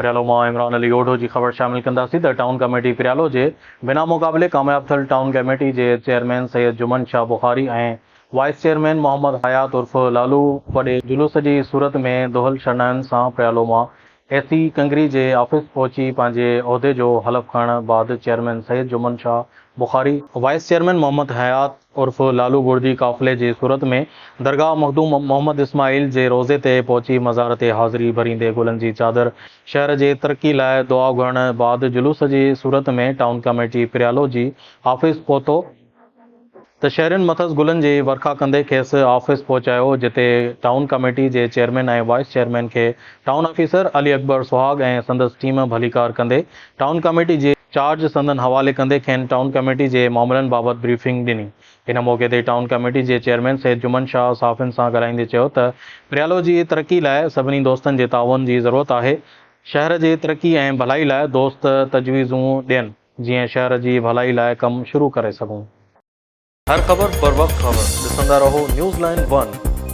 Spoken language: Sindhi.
پريالو مان عمران علي اوڍو جي خبر شامل ڪنداسين ته ٽائون ڪميٽي پريالو جي بنا مقابلي ڪامياب ٿيل ٽائون ڪميٽي جي chairman Syed Juman Shah Bukhari ۽ vice chairman Muhammad Hayat عرف لالو وڏي جلوس جي صورت ۾ دهل شرنائين سان پريالو مان اي سي ڪنگري جي آفيس پهچي پنهنجي عهدي جو حلف کڻڻ بعد chairman Syed Juman Shah Bukhari, vice chairman Muhammad Hayat عرف لالو گڙدي قافلي جي صورت ۾ درگاهه مخدوم محمد اسماعيل جي روضي تي پهچي مزار تي حاضري ڀريندي گلن جي چادر شهر جي ترقي لاء دعا گهرڻ بعد جلوس جي صورت ۾ ٽائون ڪميٽي پريالو جي آفيس پهتو. ته شهرين مٿس گلن جي ورکا ڪندي کيس آفيس پهچايو جتي ٽائون ڪميٽي جي چيئرمين ۽ وائيس چيئرمين کي ٽائون آفيسر علي اڪبر سهاڳ ۽ سندس ٽيم ڀليڪار ڪندي ٽائون ڪميٽي جي چارج سندن حوالي ڪندي کين ٽائون ڪميٽي جي معاملن بابت بريفنگ ڏني ان موقعي تي ٽائون ڪميٽي جي چيئرمين سيد جمن شاهه صحافين سان ڳالهائيندي چيو ته پريالو جي ترقي لاء سڀني دوستن جي تعاون جي ضرورت آهي شهر جي ترقي ۽ ڀلائي لاء دوست تجويزون ڏين. جيئن شهر جي ڀلائي لاء ڪم شروع ڪري سگهون. هر خبر بروقت خبر ڏسندا رهو نيوز لائين ون.